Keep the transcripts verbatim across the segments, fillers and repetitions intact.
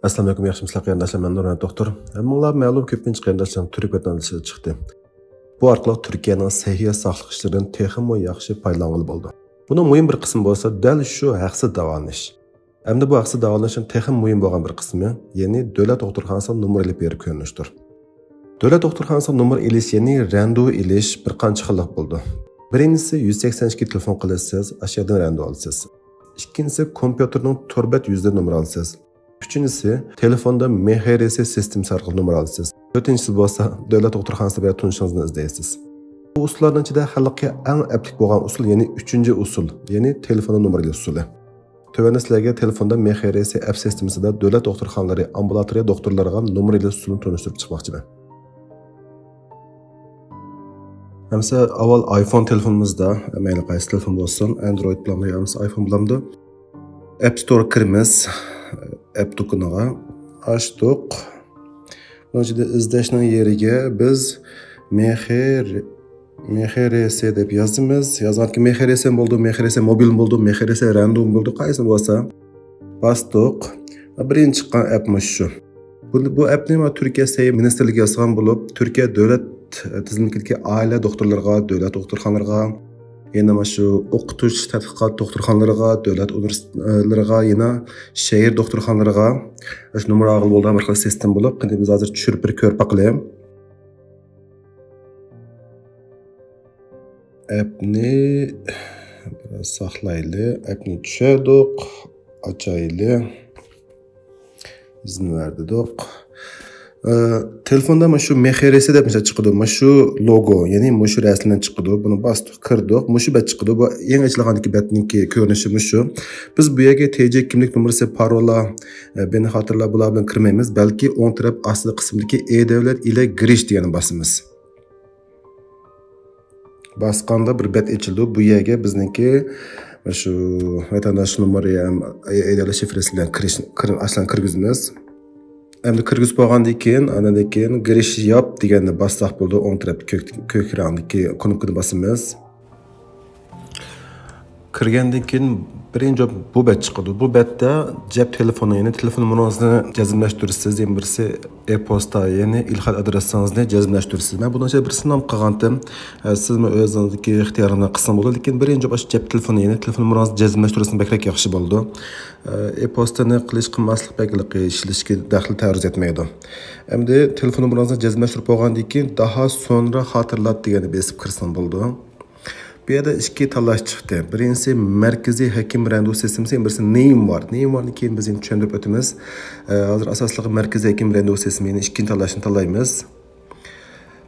ئەسسالامۇئەلەيكۇم، ياخشىمۇسىلەر قېرىنداشلار؟ مەن نۇرمەمەت دوختۇر. ھەممىڭلار مەلۇم، كۆپىنچە قېرىنداشلار تۈرك ۋەتەنداشلىرى چىقتى. بۇ ئارقىلىق تۈركىيەنىڭ سەھىيە ساقلىق ئىشلىرىدىن تېخىمۇ ياخشى پايدىلانغىلى بولىدۇ. بۇنىڭ مۇھىم بىر قىسمى بولسا دەل شۇ ھەقسىز داۋالىنىش. ئەمدى بۇ ھەقسىز داۋالىنىشنىڭ تېخىمۇ مۇھىم بولغان بىر قىسمى، يەنى دۆلەت دوختۇرخانىسىغا نومۇر ئېلىپ بېرىپ كۆرۈنۈشتۇر. دۆلەت دوختۇرخانىسىغا نومۇر ئېلىش، يەنى رەندىۋۇ ئېلىش بىر قانچە خىللىق بولىدۇ. بىرىنچىسى، يۈز سەكسەن ئىككىگە تېلېفون قىلىسىز، ئاشۇ يەردىن رەندىۋۇ ئالىسىز. ئىككىنچىسى، كومپيۇتېرنىڭ تور بەت يۈزىدىن نومۇر ئالىسىز. ئۈچىنچىسى، تېلېفوندا م خ ر س سىستېمىسى ئارقىلىق نومۇر ئالىسىز. تۆتىنچىسى بولسا، دۆلەت دوختۇرخانىسىدا بىر تونۇشىڭىزدىن ئىزدەيسىز. بۇ ئۇسۇللارنىڭ ئىچىدە خەلققە ئەڭ ئەپلىك بولغان ئۇسۇل، يەنى ئۈچىنچى ئۇسۇل، يەنى تېلېفوندا نومۇر ئېلىش ئۇسۇلى. تۆۋەندە سىلەرگە تېلېفوندا م خ ر س ئەپ سىستېمىسىدا دۆلەت دوختۇرخانىلىرى، ئامبۇلاتورىيە دوختۇرلىرىغا نومۇر ئېلىش ئۇسۇلىنى تونۇشتۇرۇپ چىقماقچىمەن. ئەمسە ئاۋۋال ئايفون تېلېفونىمىزدا، مەيلى قايسى تېلېفون بولسۇن، ئەندرويد بولامدۇ يا بولمىسا ئايفون بولامدۇ، ئەپ ستورغا كىرىمىز، ئەپ دۇكىنىغا ئاچتۇق. بۇنىڭ ئىچىدە ئىزدەشنىڭ يېرىگە بىز م خ ر، م خ ر س دەپ يازىمىز. يازغاندىكىن م خ ر س بولدى، م خ ر س موبىل بولدى، م خ ر س رەندىۋۇ بولدى، قايسى بولسا باستۇق. بىرىنچى چىققان ئەپ مۇشۇ. بۇ، بۇ ئەپنى ما تۈركىيە سەھىيە مىنىستىرلىكى ياسىغان بولۇپ، تۈركىيە دۆلەت تىزىملىكىدىكى ئائىلە دوختۇرلىرىغا، دۆلەت دوختۇرخانىلىرىغا، يەنە مانا شۇ ئوقۇتۇش تەتقىقات دوختۇرخانىلىرىغا، دۆلەت ئۇنىۋېرسىتېتلىرىغا، يەنە شەھەر دوختۇرخانىلىرىغا شۇ نومۇر ئالغىلى بولىدىغان بىر خىل سىستېما بولۇپ، قېنى بىز ھازىر چۈشۈرۈپ بىر كۆرۈپ باقىلى. ئەپنى بىراز ساقلايلى. ئەپنى چۈشۈردۇق. ئاچايلى. ئىزىن بەر دېدۇق. ئە، تېلېفوندا مۇشۇ م خ ر س دەپ مۇشۇ چىقىدۇ. مۇشۇ لوگو، يەنى مۇشۇ رەسىملەر چىقىدۇ. بۇنى باستۇق، كىردۇق. مۇشۇ بەت چىقىدۇ. بۇ يېڭى ئېچىلغاندىكى بەتنىڭكى كۆرۈنۈشى مۇشۇ. بىز بۇ يەرگە ت ج كىملىك نومۇرىسى، پاروللار، ئە، بىنى خاتىرىلەر بۇلار بىلەن كىرمەيمىز. بەلكى ئوڭ تەرەپ ئاستىدا قىسمىدىكى ئې دەۋلەت ئىلە گىرىش دېگەننى باسىمىز. باسقاندا بىر بەت ئېچىلىدۇ. بۇ يەرگە بىزنىڭكى شۇ ۋەتەنداش نومۇرى ھەم ئېدەلە شىفرىسى بىلەن كىرىش، كىر-، ئاشۇلارنى كىرگۈزىمىز. ئەمدى كىرگۈزۈپ بولغاندىن كېيىن، ئاندىن كېيىن گىرىش ياپ دېگەننى باسساق بولىدۇ. ئوڭ تەرەپتە كۆك، كۆك رەڭدىكى كۇنۇپكىنى باسىمىز. كىرگەندىن كېيىن بىرىنچى بۇ بەت چىقىدۇ. بۇ بەتتە جەپ تېلېفونى، يەنى تېلېفون نومۇرىڭىزنى جەزملەشتۈرىسىز، يەنە بىرسى ئېپوستا، يەنى ئېلخەت ئادرېسىڭىزنى جەزملەشتۈرىسىز. مەن بۇنىڭ ئىچىدە بىر سىناپ قىلغانتىم. ئە، سىزمۇ ئۆزىڭىزدىكى ئىختىيارىڭىزنى قىلسىڭىز بولىدۇ. لېكىن بىرىنچى باشتا جەپ تېلېفونى، يەنى تېلېفون نومۇرىڭىزنى جەزملەشتۈرسىڭىز بەكرەك ياخشى بولىدۇ. ئە، ئېپوستىنى قىلىش قىلماسلىق بەكلىك ئىشلىشىشكە دەخلى تەرۇز يەتمەيدۇ. ئەمدى تېلېفون نومۇرىڭىزنى جەزملەشتۈرۈپ بولغاندىن كېيىن، داھا سونرا خاتىرىلات دېگەننى بېسىپ كىرسىڭىز بولىدۇ. بۇ يەردە ئىككى تاللاش چىقتى. بىرىنچىسى مەركىزىي ھەكىم رەندىۋۇ سىستېمىسى، بىرسى نېيىم بار. نېيىم بارنى كېيىن بىز يەنە چۈشەندۈرۈپ ئۆتىمىز. ئە، ھازىر ئاساسلىقى مەركىزىي ھەكىم رەندىۋۇ سىستېمىسى، يەنى ئىككىنچى تاللاشنى تاللايمىز.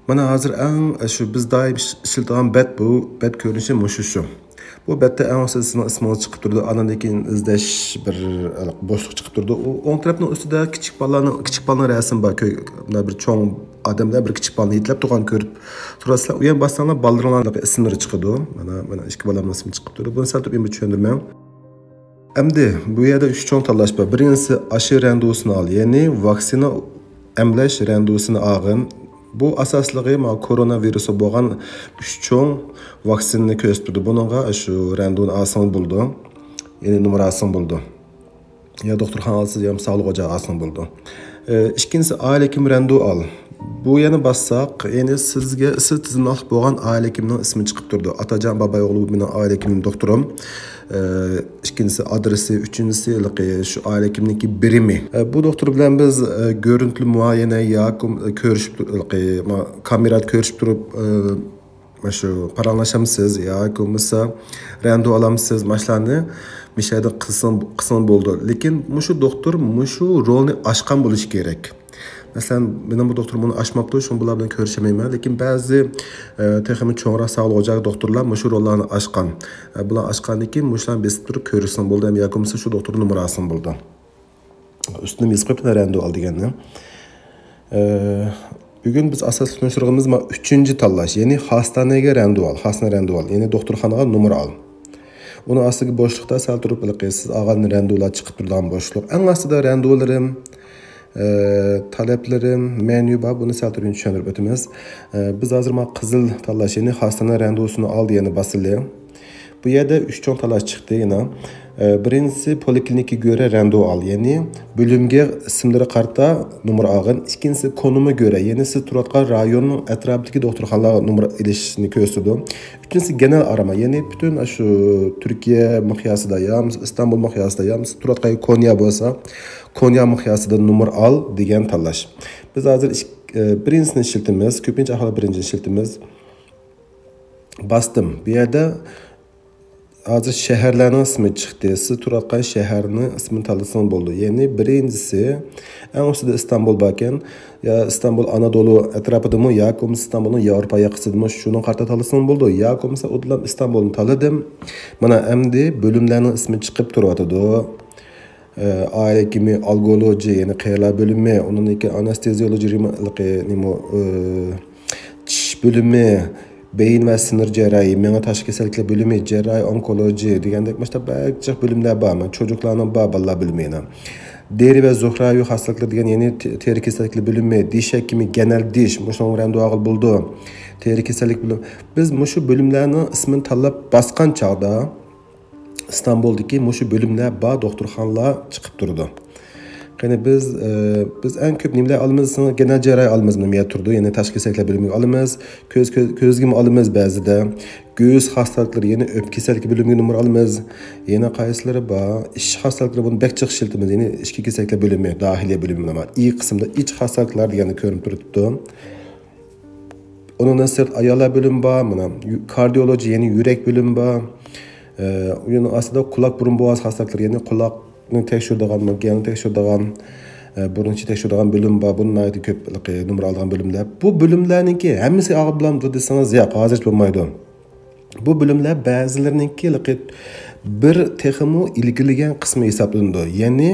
مانا ھازىر ئەڭ، ئە، شۇ بىز دائىم ئىش-، ئىشلىتىدىغان بەت بۇ. بەت كۆرۈنۈشى مۇشۇ شۇ. بۇ بەتتە ئەڭ ئاستىدا سىزنىڭ ئىسمىڭىز چىقىپ تۇرىدۇ. ئاندىن كېيىن ئىزدەش بىر، ئە، بوشلۇق چىقىپ تۇرىدۇ. ئۇ ئوڭ تەرەپنىڭ ئۈستىدە كىچىك بالىلارنىڭ، كىچىك بالىنىڭ رەسىمى بار. كۆ-، مۇنداق بىر چوڭ ئادەم بىلەن بىر كىچىك بالىنى يېتىلەپ تۇرغان كۆرۈپ تۇراسىلەر. ئۇ يەردە باسساڭلار بالىلىرىڭلارنىڭ ئىسىملىرى چىقىدۇ. مانا، مانا ئىككى بالامنىڭ ئىسمى چىقىپ تۇرىدۇ. بۇنى سەل تۇرۇپ ئەمدى چۈشەندۈرىمەن. ئەمدى بۇ يەردە ئۈچ چوڭ تاللاش بار. بىرىنچىسى ئاشۇ رەندىۋۇسىنى ئال، يەنى ۋاكسىنا ئەملەش رەندىۋۇسىنى ئالغىن. بۇ ئاساسلىقى مانا كورونا ۋىرۇسى بولغان ئۈچ چوڭ ۋاكسىنىنى كۆرسىتىپ تۇرىدۇ. بۇنىڭغا شۇ رەندىۋۇنى ئالسىڭىز بولىدۇ. يەنى نومۇر ئالسىڭىز بولىدۇ. يا دوختۇرخانا ئالسىز، يا ساغلىق ئوچاقى ئالسىڭىز بولىدۇ. ئە، ئىككىنچىسى، ئائىلە ھېكىمى رەندىۋۇ ئال. بۇ يەنە باسساق، يەنى سىزگە، سىز تىزىملىق بولغان ئائىلە ھېكىمىنىڭ ئىسمى چىقىپ تۇرىدۇ. ئاتاجان باباي ئوغلى، بۇ مېنىڭ ئائىلە ھېكىمىم، دوختۇرۇم. ئە، ئىككىنچىسى، ئادرېسى، ئۈچىنچىسى، ھېلىقى شۇ ئائىلە ھېكىمىنىڭكى بىرىمى. ئە، بۇ دوختۇر بىلەن بىز، ئە، گۆرۈنتىلىك مۇئايىنە ياكى، ئە، كۆرۈشۈپ تۇر-، ھېلىقى ما-، كامېرادا كۆرۈشۈپ تۇرۇپ، ئە، مانا شۇ پاراڭلاشامسىز ياكى بولمىسا رەندىۋۇ ئالامسىز، مانا شۇلارنى مۇشۇ يەردە قىلسىڭ، قىلسىڭ بولىدۇ. لېكىن مۇشۇ دوختۇر مۇشۇ رولنى ئاچقان بولۇشى كېرەك. مەسىلەن، مېنىڭ بۇ دوختۇرۇم ئۇنى ئاچماپتۇ، شۇڭا بۇلار بىلەن كۆرۈشەلمەيمەن. لېكىن بەزى، ئە، تېخىمۇ چوڭراق ساغلىق ئوچاقى دوختۇرلار مۇشۇ روللارنى ئاچقان. ئە، بۇلار ئاچقاندىن كېيىن مۇشۇلارنى بېسىپ تۇرۇپ كۆرۈشسىڭ بولىدۇ، ياكى بولمىسا شۇ دوختۇرنىڭ نومۇرىنى ئالساڭ بولىدۇ. ئۈستىنى يېزىپ قويۇپتۇ، رەندىۋۇ ئال دېگەننى. ئە، بۈگۈن بىز ئاساسلىق تونۇشتۇرغىنىمىز مانا ئۈچىنچى تاللاش، يەنى خاستانەگە رەندىۋۇ ئال، خاستانە رەندىۋۇ ئال، يەنى دوختۇرخانىغا نومۇر ئال. ئۇنىڭ ئاستىدىكى بوشلۇقتا سەل تۇرۇپ، ھېلىقى سىز ئالغان رەندىۋۇلار چىقىپ تۇرىدىغان بوشلۇق. ئەڭ ئاستىدا رەندىۋۇلىرىم، ئە، تەلەپلىرىم، مېنيۇ بار، بۇنى سەل تۈرىنى چۈشەندۈرۈپ ئۆتىمىز. ئە، بىز ھازىر مانا قىزىل تاللاش، يەنى خاستىخانا رەندۇسىنى ئال دېگەننى باسىلى. بۇ يەردە ئۈچ چوڭ تاللاش چىقتى يەنە. ئە، بىرىنچىسى پولىكلىنىكىگە گۆرە رەندۇ ئال، يەنى بۆلۈمگە ئىسىملىرى قارىتا نومۇر ئالغىن. ئىككىنچىسى كونۇمغا گۆرە، يەنى سىز تۇرۇۋاتقان رايوننىڭ ئەتراپىدىكى دوختۇرخانىلارغا نومۇر ئېلىشنى كۆرسىتىدۇ. ئۈچىنچىسى گېنېل ئارىما، يەنى پۈتۈن شۇ تۈركىيە مىقياسىدا يا بولمىسا ئىستانبۇل مىقياسىدا يا بولمىسا تۇرۇۋاتقان كونيا بولسا، كونيا مىقياسىدا نومۇر ئال دېگەن تاللاش. بىز ھازىر ئىك-، ئە، بىرىنچىسىنى ئىشلىتىمىز، كۆپىنچە ئەھۋالدا بىرىنچىنى ئىشلىتىمىز. باستىم. بۇ يەردە ھازىر شەھەرلەرنىڭ ئىسمى چىقتى. سىز تۇرۇۋاتقان شەھەرنىڭ ئىسمىنى تاللىسىڭىز بولىدۇ. يەنى بىرىنچىسى، ئەڭ ئۈستىدە ئىستانبۇل باركەن، يا ئىستانبۇل ئانادولۇ ئەتراپىدىمۇ ياكى بولمىسا ئىستانبۇلنىڭ ياۋروپا ياقىسىدىمۇ، شۇنىڭغا قارىتا تاللىسىڭىز بولىدۇ. ياكى بولمىسا ئۇدۇلام ئىستانبۇلنى تاللىدىم. مانا ئەمدى بۆلۈملەرنىڭ ئىسمى چىقىپ تۇرۇۋاتىدۇ. ئە، ئائىلە ھېكىمى، ئالگولوجى، يەنى قېرىلار بۆلۈمى، ئۇنىڭدىن كېيىن ئانېستېزىيولوجى، رېما-، نېمە، ئە، چىش بۆلۈمى، بېيىن ۋە سىنىر جەرراھى، مېڭە تاشقى كېسەللىكلەر بۆلۈمى، جەرراھى ئونكولوجى دېگەندەك مۇشۇنداق بەك جىق بۆلۈملەر بار. مانا چوجۇقلارنىڭ بار، بالىلار بۆلۈمى يەنە. دېرى ۋە زۇھراۋى خاسلىقلىرى دېگەن، يەنى تې-، تېرە كېسەللىكلىرى بۆلۈمى، دىش ھېكىمى، گېنېل دىش، مۇشۇنىڭغا رەندۇ ئالغىلى بولىدۇ. تېرە كېسەللىك بۆلۈمى. بىز مۇشۇ بۆلۈملەرنىڭ ئىسمىنى تاللاپ باسقان چاغدا، ئىستانبۇلدىكى مۇشۇ بۆلۈملەر بار دوختۇرخانىلار چىقىپ تۇرىدۇ. قېنى بىز، ئە، بىز ئەڭ كۆپ نېمىلەر ئالىمىز دېسىڭىز، گېنېل جەرراھى ئالىمىز، نېمە يەر تۇرىدۇ، يەنى تاشقى كېسەللىكلەر بۆلۈمىگە ئالىمىز، كۆز، كۆز، كۆزگىمۇ ئالىمىز بەزىدە. كۆز خاسلىقلىرى، يەنى ئۆپكە كېسەللىكى بۆلۈمىگە نومۇر ئالىمىز. يەنە قايسىلىرى بار؟ ئىچ خاسلىقلىرى، بۇنى بەك جىق ئىشلىتىمىز، يەنى ئىچكى كېسەللىكلەر بۆلۈمى، داخىلىيە بۆلۈمى، ئى قىسمىدا ئىچ خاسلىقلار دېگەننى كۆرۈنۈپ تۇرۇپتۇ. ئۇنىڭدىن سىرت ئاياللار بۆلۈمى بار، مانا، يۈ-، كاردىيولوگىيە، يەنى يۈرەك بۆلۈمى بار. ئە، ئۇنىڭ ئاستىدا قۇلاق، بۇرۇن، بوغاز خاسلىقلىرى، يەنى قۇلاقنى تەكشۈرىدىغان، گەلنى تەكشۈرىدىغان، ئە، بۇرۇن ئىچى تەكشۈرىدىغان بۆلۈم بار. بۇ ناھايىتى كۆپ، نومۇر ئالىدىغان بۆلۈملەر. بۇ بۆلۈملەرنىڭكى ھەممىسى ئالغىلى بولامدۇ دېسىڭىز، ياق، ھازىرچە بولمايدۇ. بۇ بۆلۈملەر بەزىلىرىنىڭكى بىر تېخىمۇ ئىلگىرىلىگەن قىسمى ھېسابلىنىدۇ. يەنى،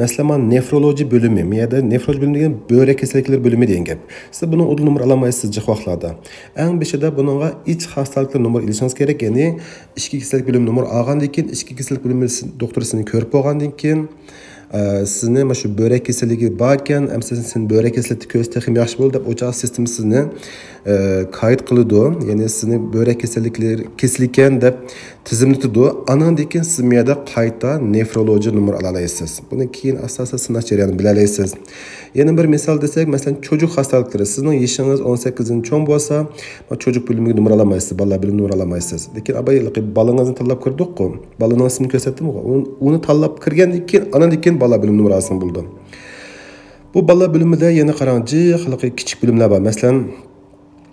مەسىلەن، مانا نېفرولوگىيە بۆلۈمى، بۇ يەردە نېفرولوگىيە بۆلۈمى دېگەن بۆرەك كېسەللىكلىرى بۆلۈمى دېگەن گەپ. سىز بۇنىڭ ئۇدۇل نومۇر ئالالمايسىز جىق ۋاقىتلاردا. ئەڭ بېشىدا بۇنىڭغا ئىچ خاسلىقلىرى نومۇر ئېلىشىڭىز كېرەك. يەنى ئىچكى كېسەللىك بۆلۈمى نومۇر ئالغاندىن كېيىن، ئىچكى كېسەللىك بۆلۈمى دوختۇر سىزنى كۆرۈپ بولغاندىن كېيىن، ئە، سىزنى مانا شۇ بۆرەك كېسەللىكى باركەن، ئەمسە سىزنى بۆرەك كېسەللىكتە كۆرسە تېخىمۇ ياخشى بولىدۇ دەپ، ئۇ چاغ سىستېما سىزنى، ئە، قايىت قىلىدۇ. يەنى سىزنى بۆرەك كېسەللىكلىرى، كېسىلى ئىكەن دەپ تىزىملىتىدۇ. ئانىڭدىن كېيىن سىز مۇ يەردە قايتا نېفرولوگىيە نومۇر ئالالايسىز. بۇنى كېيىن ئاستا-ئاستا سىناش جەريانىدا بىلەلەيسىز. يەنە بىر مىسال دېسەك، مەسىلەن، چوجۇق خاسلىقلىرى. سىزنىڭ يېشىڭىز ئون سەككىزدىن چوڭ بولسا، چوجۇق بۆلۈمىگە نومۇر ئالالمايسىز، بالىلار بۆلۈمىگە نومۇر ئالالمايسىز. لېكىن ئاباي، بالىڭىزنى تاللاپ كىردۇققۇ، بالىنىڭ ئىسمىنى كۆرسەتتىمغۇ، ئۇنى، ئۇنى تاللاپ كىرگەندىن كېيىن، ئانىڭدىن كېيىن بالىلار بۆلۈمىگە نومۇر ئالسىڭىز بولىدۇ. بۇ بالىلار بۆلۈمىدە يەنە قاراڭ، جىق ھېلىقى كىچىك بۆلۈملەر بار. مەسىلەن،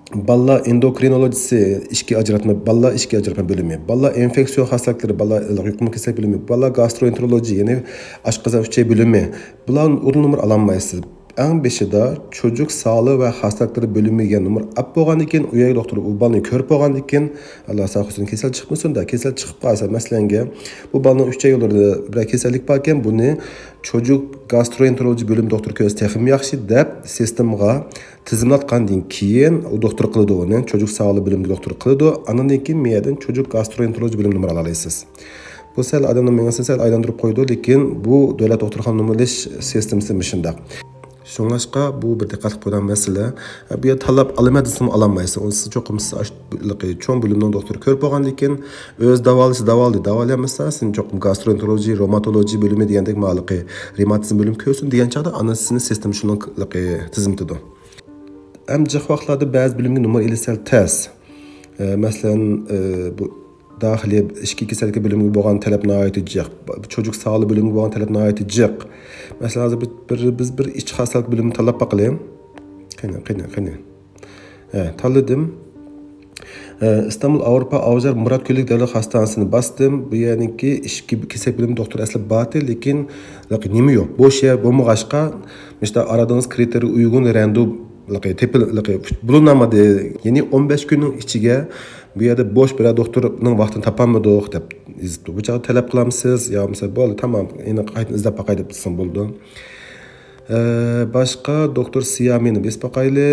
بالىلار ئېندوكرىنولوگىيىسى ئىچكى ئاجراتما، بالىلار ئىچكى ئاجراتما بۆلۈمى، بالىلار ئىنفېكسىيە خاسلىقلىرى، بالىلار يۇقۇم كېسەللىك بۆلۈمى، بالىلار گاستروئېنتېرولوگىيە، يەنى ئاشقازان ئۈچەي بۆلۈمى. بۇلار ئۇدۇل نومۇر ئالالمايسىز. ئەڭ بېشىدا چوجۇق ساغلىقى ۋە خاسلىقلىرى بۆلۈمىگە نومۇر ئاپ بولغاندىن كېيىن، ئۇ يەرگە دوختۇر ئۇ بالىنى كۆرۈپ بولغاندىن كېيىن، ئاللا ساقلىسۇن، كېسەل چىقمىسۇندا، كېسەل چىقىپ قالسا، مەسىلەنگە، بۇ بالىنىڭ ئۈچەي يوللىرىدا بىرەر كېسەللىك باركەن، بۇنى چوجۇق گاستروئېنتېرولوگىيە بۆلۈمى دوختۇر كۆرسە تېخىمۇ ياخشى دەپ سىستېمىغا تىزىملاتقاندىن كېيىن، ئۇ دوختۇر قىلىدۇ ئۇنى، چوجۇق ساغلىقى بۆلۈمىگە دوختۇر قىلىدۇ. ئاندىن كېيىن مۇ يەردىن چوجۇق گاستروئېنتېرولوگىيە بۆلۈمىگە نومۇر ئالالايسىز. بۇ سەل ئادەمنىڭ مېڭىسىنى سەل ئايلاندۇرۇپ قويىدۇ، لېكىن بۇ دۆلەت دوختۇرخانا نومۇر ئېلىش سىستېمىسى مۇشۇنداق. شۇڭلاشقا بۇ بىر دىققەتلىق بولىدىغان مەسىلە. بۇ يەردە تاللاپ ئالىمەن دېسىمۇ ئالالمايسىز. ئۇنى سىز چوقۇم سىز ئاشۇ چوڭ بۆلۈمنىڭ دوختۇرى كۆرۈپ بولغاندىن كېيىن، ئۆزى داۋالىسا داۋالىدى، داۋالىيالمىسا سىزنى چوقۇم گاستروئېنتېرولوجى، رېۋماتولوجى بۆلۈمى دېگەندەك مالىقى رېماتىزم بۆلۈمى كۆرسۇن دېگەن چاغدا ئانا سىزنى سىستېما شۇنىڭ تىزىملىتىدۇ. ئەمدى جىق ۋاقىتلاردا بەزى بۆلۈمگە نومۇر ئېلىش سەل تەس. ئە، مەسىلەن، ئە، بۇ داخىلىيە ئىچكى كېسەللىكى بۆلۈمىگە بولغان تەلەپ ناھايىتى جىق. چوجۇق ساغلىقى بۆلۈمىگە بولغان تەلەپ ناھايىتى جىق. مەسىلەن، ھازىر بىر، بىر، بىز بىر ئىچ خاسلىق بۆلۈمىنى تاللاپ باقىلى. قېنى، قېنى، قېنى. ھە، تاللىدىم. ئە، ئىستانبۇل ئاۋروپا ئاۋزار مۇرات كۆللۈك دۆلەت خاستاخانىسىنى باستىم. بۇ يەرنىڭكى ئىچكى كېسەللىك بۆلۈمى دوختۇرى ئەسلى بارتى، لېكىن نېمە يوق، بوش يەر بولمىغاچقا، مۇشۇنداق ئارىدىڭىز كرىتېرىيە ئۇيغۇن رەندۇ تېپىل-، بولۇنالمىدى. يەنى ئون بەش كۈننىڭ ئىچىگە بۇ يەردە بوش بىرەر دوختۇرنىڭ ۋاقتىنى تاپالمىدۇق دەپ يېزىپتۇ. بۇ چاغدا تەلەپ قىلامسىز يا بولمىسا بولدى، تامام، يەنە قايتىدىن ئىزدەپ باقاي دەپ تۇرسام بولىدۇ. ئە، باشقا دوختۇر سىيامىنى بېسىپ باقايلى.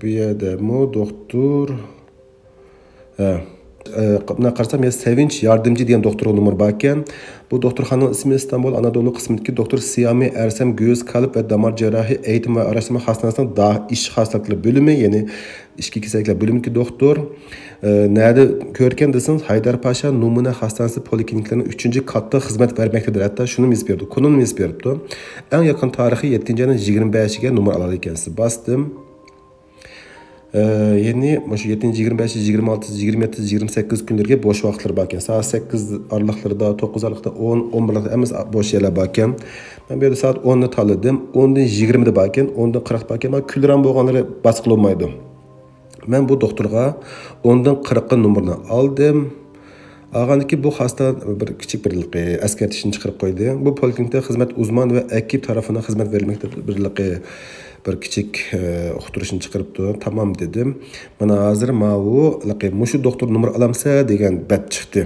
بۇ يەردىمۇ دوختۇر، ھە، ئە، مانا قارىسام، يا سەۋىنچ ياردىمچى دېگەن دوختۇرغا نومۇر باركەن. بۇ دوختۇرخانىنىڭ ئىسمى ئىستانبۇل ئانادولۇ قىسمىدىكى دوختۇر سىيامى ئەرسەم گۆز، قەلب ۋە دامار جەرراھى ئېيتىم ۋە ئاراشتۇرما خاستىخانىسىنىڭ دا-، ئىچ خاسلىقلار بۆلۈمى، يەنى ئىچكى كېسەكلەر بۆلۈمىدىكى دوختۇر. ئە، نەدە كۆركەن دېسىڭىز، ھەيدەر پاشا نومۇنە خاستىخانىسى پولىكلىنىكىلىرىنىڭ ئۈچىنچى قاتتا خىزمەت بەرمەكتىدۇر. ھەتتا شۇنىمۇ يېزىپ بېرىپتۇ، كونىنىمۇ يېزىپ بېرىپتۇ. ئەڭ يېقىن تارىخى يەتتىنچى ئاينىڭ يىگىرمە بەشىگە نومۇر ئالىدىكەنسىز. باستىم. ئە، يەنى مۇشۇ يەتتىنچى، يىگىرمە بەشىنچى، يىگىرمە ئالتىنچى، يىگىرمە يەتتىنچى، يىگىرمە سەككىزىنچى كۈنلىرىگە بوش ۋاقىتلىرى باركەن. سائەت سەككىز ئارىلىقلىرىدا، توققۇز ئارىلىقتا، ئون، ئون بىرلىقتا ھەممىسى بوش يەرلەر باركەن. مەن بۇ يەردە سائەت ئوننى تاللىدىم. ئوندىن يىگىرمىدە باركەن، ئوندىن قىرىقتا باركەن. مانا كۈنلىرى بولغانلىرى باسقىلى بولمايدۇ. مەن بۇ دوختۇرغا ئوندىن قىرىققا نومۇرنى ئالدىم. ئالغاندىن كېيىن بۇ خاستا بىر كىچىك بىر ھېلىقى ئەسكەرتىشنى چىقىرىپ قويدى. بۇ پولىكلىنىكىدا خىزمەت ئۇزمان ۋە ئەكىپ تەرىپىدىن خىزمەت بېرىلمەكتە، بىر ھېلىقى بىر كىچىك، ئە، ئۇقتۇرۇشنى چىقىرىپتۇ. تامام دېدىم. مانا ھازىر ماۋۇ ھېلىقى مۇشۇ دوختۇر نومۇر ئالامسە دېگەن بەت چىقتى.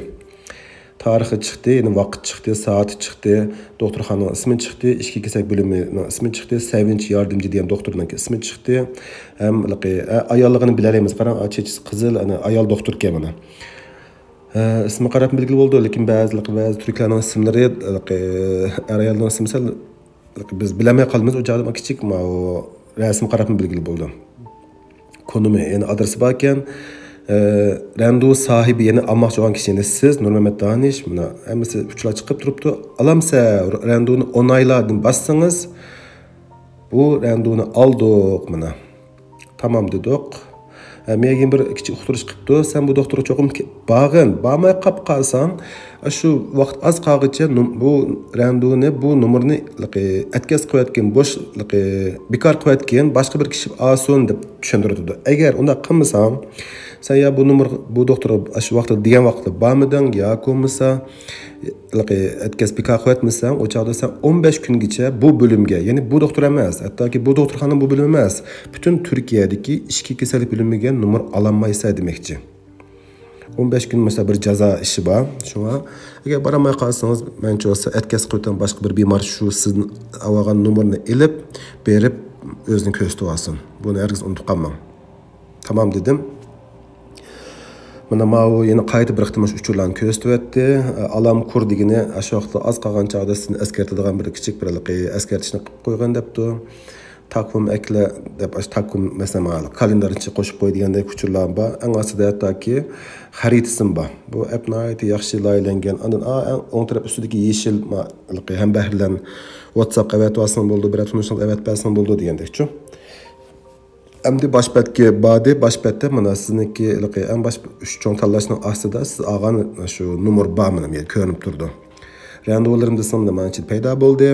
تارىخى چىقتى، يەنى ۋاقىت چىقتى، سائىتى چىقتى، دوختۇرخانىنىڭ ئىسمى چىقتى، ئىچكى كېسەك بۆلۈمىنىڭ ئىسمى چىقتى، سەۋىنچ ياردىمچى دېگەن دوختۇرنىڭ ئىسمى چىقتى. ھەم ھېلىقى، ئە، ئاياللىقىنى بىلەلەيمىز. قاراڭ، ئا، چېچى قىزىل، ئەنە، ئايال دوختۇركەن مانا. ئە، ئىسمى قاراپمۇ بىلگىلى بولىدۇ، لېكىن بەزى، بەزى تۈركلەرنىڭ ئىسىملىرى، ھېلىقى، ئەر ئايالنىڭ ئىسمى سەل بىز بىلەلمەي قالىمىز، ئۇ چاغدا كىچىك ماۋۇ رەسىم قاراپمۇ بىلگىلى بولىدۇ. كونىمى، يەنى ئادرېسى باركەن. ئە، رەندۇ ساھىبى، يەنى ئالماقچى بولغان كىشى، يەنى سىز، نۇرمەمەت دانىش، مانا ھەممىسى ئۇچۇرلار چىقىپ تۇرۇپتۇ. ئالامسە رەندۇنى ئونايلا دېدىم، باسسىڭىز، بۇ رەندۇنى ئالدۇق، مانا. تامام دېدۇق. ئە، مېگىن بىر كىچىك ئۇقتۇرۇش قىپتۇ. سەن بۇ دوختۇرغا چوقۇم كە-، بارغىن، بارماي قاپ قالساڭ، شۇ ۋاقىت ئاز قالغىچە نوم-، بۇ رەندۇنى، بۇ نومۇرنى لىقى ئەتكەس قىلىۋەتكىن، بوش لىقى بىكار قىلىۋەتكىن، باشقا بىر كىشى ئالسۇن دەپ چۈشەندۈرۈۋېتىدۇ. ئەگەر ئۇنداق قىلمىساڭ، سەن يا بۇ نومۇر، بۇ دوختۇرغا شۇ ۋاقىتتا دېگەن ۋاقىتتا بارمىدىڭ، ياكى بولمىسا لىقى ئەتكەس بىكار قىلىۋەتمىسەڭ، ئۇ چاغدا سەن ئون بەش كۈنگىچە بۇ بۆلۈمگە، يەنى بۇ دوختۇر ئەمەس، ھەتتاكى بۇ دوختۇرخانا، بۇ بۆلۈم ئەمەس، پۈتۈن تۈركىيەدىكى ئىچكى كېسەللىك بۆلۈمىگە نومۇر ئالالمايسەن دېمەكچى. ئون بەش كۈن مۇشۇنداق بىر جازا ئىشى بار. شۇڭا ئەگەر بارالماي قالسىڭىز، مەنچە بولسا ئەتكەس قىلىۋېتىڭ، باشقا بىر بىمار شۇ سىزنىڭ ئالغان نومۇرنى ئېلىپ بېرىپ ئۆزىنى كۆرسىتىۋالسۇن. بۇنى ھەرگىز ئۇنتۇپ قالماڭ. تامام دېدىم. مانا ماۋۇ يەنە قايتا بىر قېتىم مۇشۇ ئۇچۇرلارنى كۆرسىتىۋەتتى. ئالام كۇر دېگىنى ئاشۇ ۋاقىتتا ئاز قالغان چاغدا سىزنى ئەسكەرتىدىغان بىر كىچىك بىر ھېلىقى ئەسكەرتىشنى قىلىپ قويغان دەپتۇ. تاكۇم ئەكلە دەپ، ئاشۇ تاكۇم، مەسىلەن، مانا كالېندارنى قوشۇپ قوي دېگەندەك ئۇچۇرلار بار. ئەڭ ئاستىدا ھەتتاكى خەرىتىسىمۇ بار. بۇ ئەپ ناھايىتى ياخشى لايىھەلەنگەن. ئاندىن، ئا، ئەڭ ئوڭ تەرەپ ئۈستىدىكى يېشىل ما-، ھەمبەھىرلەرنى ۋاتساپقا ئەۋەتىۋالسىڭىز بولىدۇ، بىرەر تونۇشىڭىزغا ئەۋەتىپ بەرسىڭىز بولىدۇ دېگەندەكچۇ. ئەمدى باش بەتكە باردى. باش بەتتە مانا سىزنىڭكى ھېلىقى ئەڭ باش ئۈچ چوڭ تاللاشنىڭ ئاستىدا سىز ئالغان شۇ نومۇر بار، مانا بۇ يەردە كۆرۈنۈپ تۇرىدۇ. رەندۇلىرىم دېسەم، مانا مانا ئىچىدە پەيدا بولدى.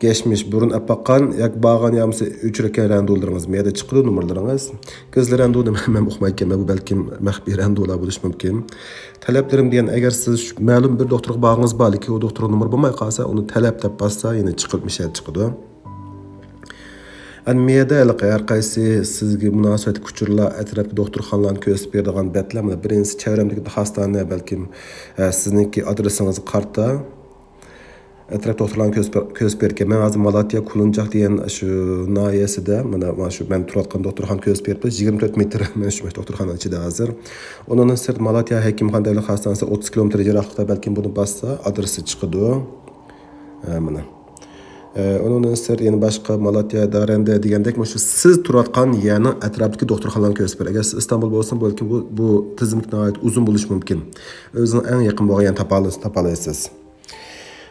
كەچمىش، بۇرۇن ئەپ باققان ياكى بارغان يا بولمىسا ئۆچۈرۈلگەن رەندۇلىرىڭىز مۇ يەردە چىقىدۇ، نومۇرلىرىڭىز. قىزلار رەندۇنى مەن ئۇقمايتتىم، بۇ بەلكىم مەخپىي رەندۇلار بولۇشى مۇمكىن. تەلەپلىرىم دېگەن، ئەگەر سىز شۇ مەلۇم بىر دوختۇرغا بارغىڭىز بار، لېكىن ئۇ دوختۇرغا نومۇر بولماي قالسا، ئۇنى تەلەپ دەپ باسسا، يەنە چىقىپ مۇشۇ يەردە چىقىدۇ. ئەنە مۇ يەردە ھېلىقى ھەر قايسى سىزگە مۇناسىۋەتلىك ئۇچۇرلار، ئەتراپتىكى دوختۇرخانىلارنى كۆرسىتىپ بېرىدىغان بەتلەر. مانا بىرىنچىسى چەۋرەمدىكى خاستانە، بەلكىم، ئە، سىزنىڭكى ئادرېسىڭىزغا قارىتا ئەتراپ دوختۇرلارنى كۆرسىتىپ، كۆرسىتىپ بېرىدىكەن. مەن ھازىر مالاتيا، كۇلۇنجاق دېگەن شۇ ناھىيەسىدە، مانا، مانا شۇ مەن تۇرۇۋاتقان دوختۇرخانا كۆرسىتىپ بېرىپتۇ. يىگىرمە تۆت مېتىر مەن شۇ دوختۇرخانا ئىچىدە ھازىر. ئۇنىڭدىن سىرت مالاتيا ھەكىمخانا دەۋلەت خاستانىسى ئوتتۇز كىلومېتىر يىراقلىقتا، بەلكىم بۇنى باسسا ئادرېسى چىقىدۇ. ھە، مانا. ئە، ئۇنىڭدىن سىرت يەنە باشقا مالاتيا، دارەندە دېگەندەك، مۇشۇ سىز تۇرۇۋاتقان يەرنىڭ ئەتراپىدىكى دوختۇرخانىلارنى كۆرسىتىپ بېرىڭ. ئەگەر سىز ئىستانبۇل بولسىڭىز، بەلكىم بۇ، بۇ تىزىملىك ناھايىتى ئۇزۇن بولۇشى مۇمكىن. ئۆزىڭىز ئەڭ يېقىن بولغان يەرنى تاپالايسىز، تاپالايسىز.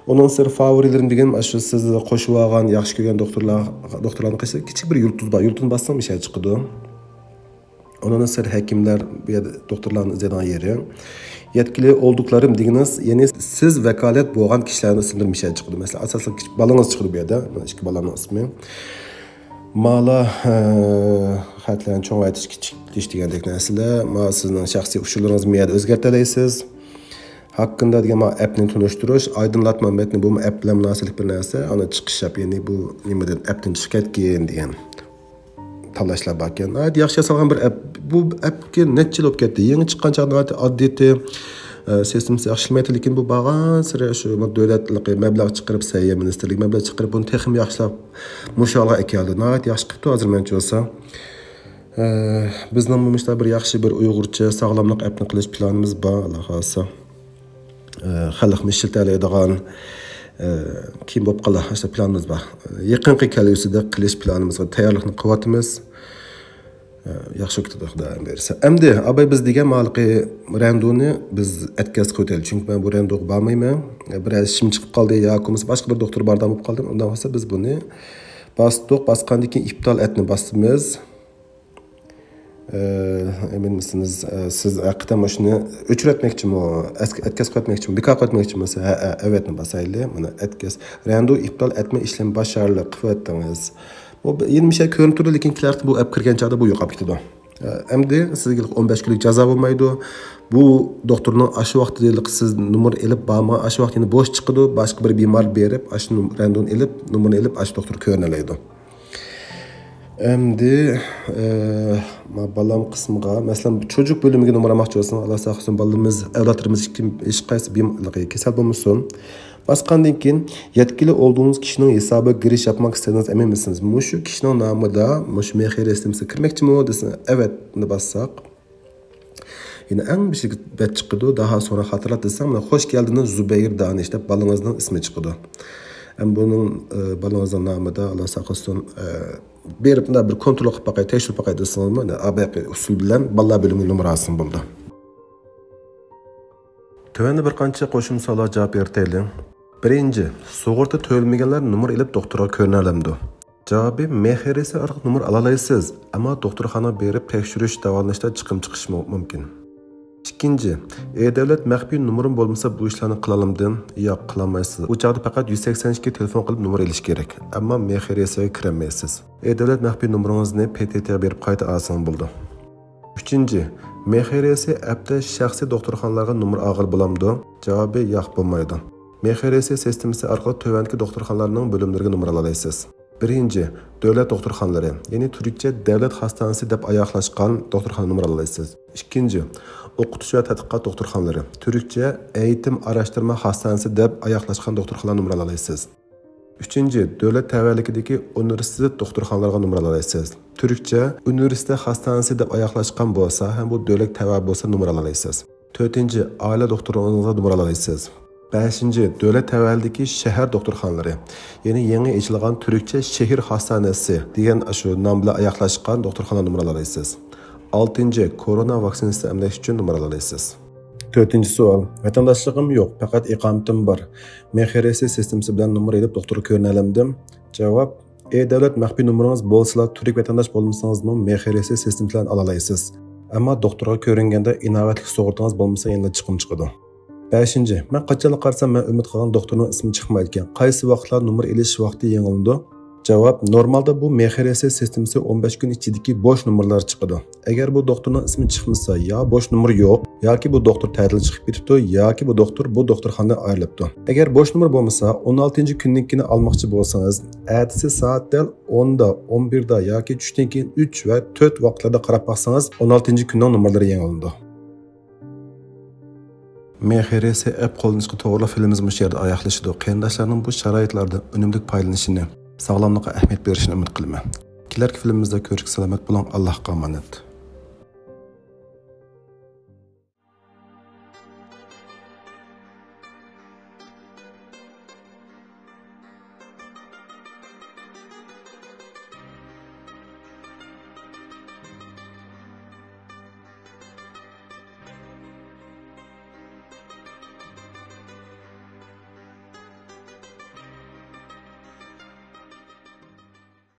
ئۇنىڭدىن سىرت فاۋورىلىرىم دېگىنىم ئاشۇ سىز قوشۇۋالغان، ياخشى كۆرگەن دوختۇرلار، دوختۇرلارنىڭ قېشىدا كىچىك بىر يۇلتۇز بار. يۇلتۇزنى باسسام مۇشۇ يەر چىقىدۇ. ئۇنىڭدىن سىرت ھەكىملەر، بۇ يەردە دوختۇرلارنى ئىزدەيدىغان يېرى. يەتكىلى ئولدۇقلىرىم دېگىنىڭىز، يەنى سىز ۋاكالەت بولغان كىشىلەرنىڭ ئىسىملىرى مۇشۇ يەردە چىقىدۇ. مەسىلەن، ئاساسلىق كىچىك بالىڭىز چىقىدۇ بۇ يەردە. مانا ئىككى بالامنىڭ ئىسمى. مالا، ئە، خەتلەرنى چوڭايتىش، كىچىكلىتىش دېگەندەك نەرسىلەر. مانا سىزنىڭ شەخسىي ئۇچۇرلىرىڭىزنى مۇ يەردە ئۆزگەرتەلەيسىز. ھەققىندە دېگەن مانا ئەپنى تونۇشتۇرۇش، ئايدىڭلاتما مەتنى، بۇمۇ ئەپ بىلەن مۇناسىۋەتلىك بىر نەرسە. ئانا چىقىش ئەپ، يەنى بۇ نېمىدىن، ئەپتىن چىقىپ كەتكەن دېگەن. تاللاشلار باركەن. ناھايىتى ياخشى ياسالغان بىر ئەپ. بۇ ئەپكە نەچچە يىل بولۇپ كەتتى. يېڭى چىققان چاغدا ناھايىتى ئاددىيتى، ئە، سىستېمىسى ياخشىلىمايتتى، لېكىن بۇ بارغانسېرى شۇ دۆلەت مەبلەغ چىقىرىپ، سەھىيە مىنىستىرلىكى مەبلەغ چىقىرىپ، بۇنى تېخىمۇ ياخشىلاپ، مۇشۇ ھالغا ئەكەلدى. ناھايىتى ياخشى قىپتۇ ھازىر مەنچە بولسا. ئە، بىزنىڭ مۇشۇنداق بىر ياخشى بىر ئۇيغۇرچە ساغلاملىق ئەپنى قىلىش پىلانىمىز بار، ئاللا خالىسا. ئە، خەلقمۇ ئىشلىتەلەيدىغان، ئە، كېيىن بولۇپ قالار، ئاشۇنداق پىلانىمىز بار. يېقىنقى كەلگۈسىدە قىلىش پىلانىمىزغا تەييارلىقنى قىلىۋاتىمىز. ئە، ياخشى كۈتىدۇ، خۇدايىم بۇيرۇسا. ئەمدى ئاباي بىز دېگەن مالىقى رەندۇنى بىز ئەتكەس قىلىۋېتەيلى. چۈنكى مەن بۇ رەندۇغا بارمايمەن. بىرەر ئىشىم چىقىپ قالدى ياكى بولمىسا باشقا بىر دوختۇر باردا بولۇپ قالدىم. ئۇنداق بولسا بىز بۇنى باستۇق، باسقاندىن كېيىن ئىپتال ئەتنى باسىمىز. ئە، ئەمىنمىسىز، ئە، سىز ھەقىقەتەن مۇشۇنى ئۆچۈرۈۋەتمەكچىمۇ؟ ئەتكەس قىلىۋەتمەكچىمۇ؟ بىكار قىلىۋەتمەكچىمۇ؟ ھە، ھە، ئەۋەتنى باسايلى. مانا ئەتكەس. رەندۇ ئىپتال ئەتمە ئىشلىمى باشارلىق قىلىۋەتتىڭىز. بۇ يەنە مىشە كۆرۈنۈپ تۇرىدۇ، لېكىن كېلەر بۇ ئەپ كىرگەن چاغدا بۇ يوقاپ كېتىدۇ. ئەمدى سىزگە ئون بەش كۈنلۈك جازا بولمايدۇ. بۇ دوختۇرنىڭ ئاشۇ ۋاقتىدا سىز نومۇر ئېلىپ بارما، ئاشۇ ۋاقىت يەنە بوش چىقىدۇ. باشقا بىر بىمار بېرىپ، ئاشۇ رەندۇنى ئېلىپ، نومۇرنى ئېلىپ، ئاشۇ دوختۇر كۆرۈنەلەيدۇ. ئەمدى، ئە، ما بالام قىسمىغا، مەسىلەن، چوجۇق بۆلۈمىگە نومۇر ئالماقچى بولسىڭىز، ئاللا ساقلىسۇن، بالىمىز، ئەۋلادلىرىمىز ھېچقايسى بىم-، كېسەل بولمىسۇن. باسقاندىن كېيىن، يەتكىلى ئولدۇڭىز كىشىنىڭ ھېسابىغا گىرىش ياپماق ئىستىدىڭىز، ئەمىنمىسىز؟ مۇشۇ كىشىنىڭ نامىدا، مۇشۇ مېخېرې سىستېمىسىگە كىرمەكچىمۇ دېسە، ئەۋەتنى باسساق. يەنە ئەڭ بېشىدىكى بەت چىقىدۇ، داھا سوراق خاتىرىلەت دېسەڭ، مانا، خوش كەلدىڭىز زۇبەيىر دانىش دەپ بالىڭىزنىڭ ئىسمى چىقىدۇ. ئەمما بۇنىڭ، ئە، بالىڭىزنىڭ نامىدا، ئاللا ساقلىسۇن، ئە، بېرىپ مۇنداق بىر كونترول قىلىپ باقاي، تەكشۈرۈپ باقاي دېسىڭىزمۇ، مانا، ئابەقى ئۇسۇل بىلەن بالىلار بۆلۈمىگە نومۇر ئالسىڭىز بولىدۇ. تۆۋەندە بىر قانچە قوشۇمچە سوئاللارغا جاۋاب بېرىۋېتەيلى. بىرىنچى، سۇغۇرتا تۆلىمىگەنلەر نومۇر ئېلىپ دوختۇرغا كۆرۈنەلەمدۇ؟ جاۋابى، مېخېرېسې ئارقىلىق نومۇر ئالالايسىز، ئەمما دوختۇرخانىغا بېرىپ تەكشۈرۈش، داۋالىنىشتا چىقىم چىقىشى مۇ-، مۇمكىن. ئىككىنچى، ئې دۆلەت مەخپىي نومۇرۇم بولمىسا بۇ ئىشلارنى قىلالامدىم؟ ياق، قىلالمايسىز. ئۇ چاغدا پەقەت يۈز سەكسەن ئىككىگە تېلېفون قىلىپ نومۇر ئېلىش كېرەك، ئەمما مېخېرېسېغا كىرەلمەيسىز. ئې دۆلەت مەخپىي نومۇرىڭىزنى پې تې تېغا بېرىپ قايتا ئالسىڭىز بولىدۇ. ئۈچىنچى، مېخېرېسې ئەپتە شەخسىي دوختۇرخانىلارغا نومۇر ئالغىلى بولامدۇ؟ جاۋابى، ياق، بولمايدۇ. مېخېرېسې سىستېمىسى ئارقىلىق تۆۋەندىكى دوختۇرخانىلارنىڭ بۆلۈملىرىگە نومۇر ئالالايسىز. بىرىنچى، دۆلەت دوختۇرخانىلىرى، يەنى تۈركچە دەۋلەت خاستانىسى دەپ ئاياغلاشقان دوختۇرخانا نومۇر ئالالايسىز. ئىككىنچى، ئوقۇتۇش ۋە تەتقىقات دوختۇرخانىلىرى، تۈركچە ئېيتىم ئاراشتۇرما خاستانىسى دەپ ئاياغلاشقان دوختۇرخانا نومۇر ئالالايسىز. ئۈچىنچى، دۆلەت تەۋەلىكىدىكى ئۇنىۋېرسىتېت دوختۇرخانىلىرىغا نومۇر ئالالايسىز. تۈركچە ئۇنىۋېرسىتېت خاستانىسى دەپ ئاياغلاشقان بولسا ھەم بۇ دۆلەت تەۋە بولسا نومۇر ئالالايسىز. تۆتىنچى، ئائىلە دوختۇرىڭىزغا نومۇر ئالالايسىز. بەشىنچى، دۆلەت تەۋەلىكىدىكى شەھەر دوختۇرخانىلىرى، يەنى يېڭى ئېچىلغان تۈركچە شېھىر خاستانىسى دېگەن ئاشۇ نام بىلەن ئاياغلاشقان دوختۇرخانا نومۇر ئالالايسىز. ئالتىنچى، كورونا ۋاكسىنىسى ئەملەش ئۈچۈن نومۇر ئالالايسىز. تۆتىنچى سوئال، ۋەتەنداشلىقىم يوق، پەقەت ئىقامىتىم بار. مېخېرېسې سىستېمىسى بىلەن نومۇر ئېلىپ دوختۇرغا كۆرۈنەلەمدىم؟ جاۋاب، ئې دۆلەت مەخپىي نومۇرىڭىز بولسىلا، تۈرك ۋەتەنداش بولمىسىڭىزمۇ، مېخېرېسې سىستېمىسى بىلەن ئالالايسىز. ئەمما دوختۇرغا كۆرۈنگەندە ئىناۋەتلىك سۇغۇرتىڭىز بولمىسا يەنىلا چىقىم چىقىدۇ. بەشىنچى، مەن قاچانلا قارىسام، مەن ئۈمىد قىلغان دوختۇرنىڭ ئىسمى چىقمايدىكەن. قايسى ۋاقىتلار نومۇر ئېلىش ۋاقتى يېڭىلىنىدۇ؟ جاۋاب، نورمالدا بۇ مېخېرېسې سىستېمىسى ئون بەش كۈن ئىچىدىكى بوش نومۇرلار چىقىدۇ. ئەگەر بۇ دوختۇرنىڭ ئىسمى چىقمىسا، يا بوش نومۇر يوق، ياكى بۇ دوختۇر تەتىلگە چىقىپ كېتىپتۇ، ياكى بۇ دوختۇر بۇ دوختۇرخانىدىن ئايرىلىپتۇ. ئەگەر بوش نومۇر بولمىسا، ئون ئالتىنچى كۈننىڭكىنى ئالماقچى بولسىڭىز، ئەتىسى سائەت دەل ئوندا، ئون بىردە ياكى چۈشتىن كېيىن ئۈچ ۋە تۆت ۋاقىتلاردا قاراپ باقسىڭىز، ئون ئالتىنچى كۈننىڭ نومۇرلىرى يېڭىلىنىدۇ. مېخېرېسې ئەپ قوللىنىشقا توغرىلىق فىلىمىمىز مۇشۇ يەردە ئاياغلىشىدۇ. قېرىنداشلارنىڭ بۇ شارائىتلاردىن ئۈنۈملۈك پايدىلىنىشىنى، ساغلاملىققا ئەھمىيەت بېرىشىنى ئۈمىد قىلىمەن. كېلەركى فىلىمىمىزدا كۆرۈشكە سالامەت بولۇڭ. ئاللاھقا ئامانەت.